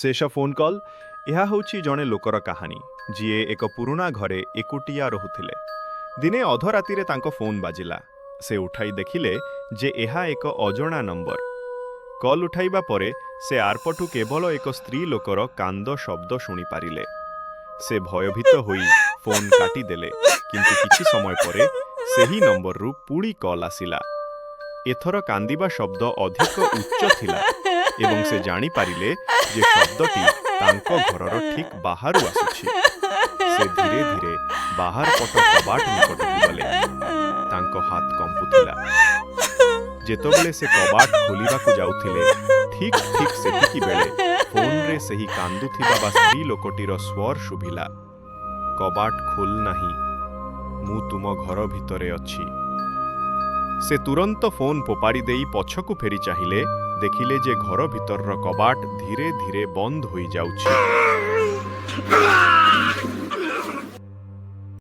ଶେଷ phone call. ଏହା ହେଉଛି ଜଣେ ଲୋକର କାହାଣୀ, ଯିଏ ଏକ ପୁରୁଣା ଘରେ ଏକୁଟିଆ ରହୁଥିଲେ। ଦିନେ ଅଧରାତିରେ ତାଙ୍କ ଫୋନ୍ ବାଜିଲା। ସେ ଉଠାଇ ଦେଖିଲେ ଯେ ଏହା ଏକ ଅଜଣା ନମ୍ବର। କଲ୍ ଉଠାଇବା ପରେ ସେ ଆରପଟୁ କେବଳ ଏକ ସ୍ତ୍ରୀ ଲୋକର କାନ୍ଦ ଶବ୍ଦ ଶୁଣିପାରିଲେ। ସେ ଭୟଭୀତ ହୋଇ ଫୋନ୍ କାଟିଦେଲେ, କିନ୍ତୁ କିଛି ସମୟ ପରେ ସେହି ନମ୍ବରରୁ ପୁଣି କଲ୍ ଆସିଲା। ଏଥର କାନ୍ଦିବା ଶବ୍ଦ ଅଧିକ ଉଚ୍ଚ ଥିଲା ଏବଂ ସେ ଜାଣିପାରିଲେ ଯେ ଶବ୍ଦଟି ତାଙ୍କ ଘରର ଠିକ୍ ବାହାରୁ ଆସୁଛି। ସେ ଧୀରେ ଧୀରେ ବାହାର ପଟ କବାଟ ନିକଟକୁ ଗଲେ। ତାଙ୍କ ହାତ କମ୍ପୁଥିଲା। ଯେତେବେଳେ ସେ କବାଟ ଖୋଲିବାକୁ ଯାଉଥିଲେ, ଠିକ୍ ଠିକ୍ ସେତିକି ବେଳେ ଫୋନରେ ସେହି କାନ୍ଦୁଥିବା ବା ସ୍ତ୍ରୀ ଲୋକଟିର ସ୍ୱର ଶୁଭିଲା, "କବାଟ ଖୋଲ ନାହିଁ, ମୁଁ ତୁମ ଘର ଭିତରେ ଅଛି।" ସେ ତୁରନ୍ତ ଫୋନ୍ ଫୋପାଡ଼ି ଦେଇ ପଛକୁ ଫେରି ଚାହିଁଲେ। ଦେଖିଲେ ଯେ ଘର ଭିତରର କବାଟ ଧୀରେ ଧୀରେ ବନ୍ଦ ହୋଇଯାଉଛି।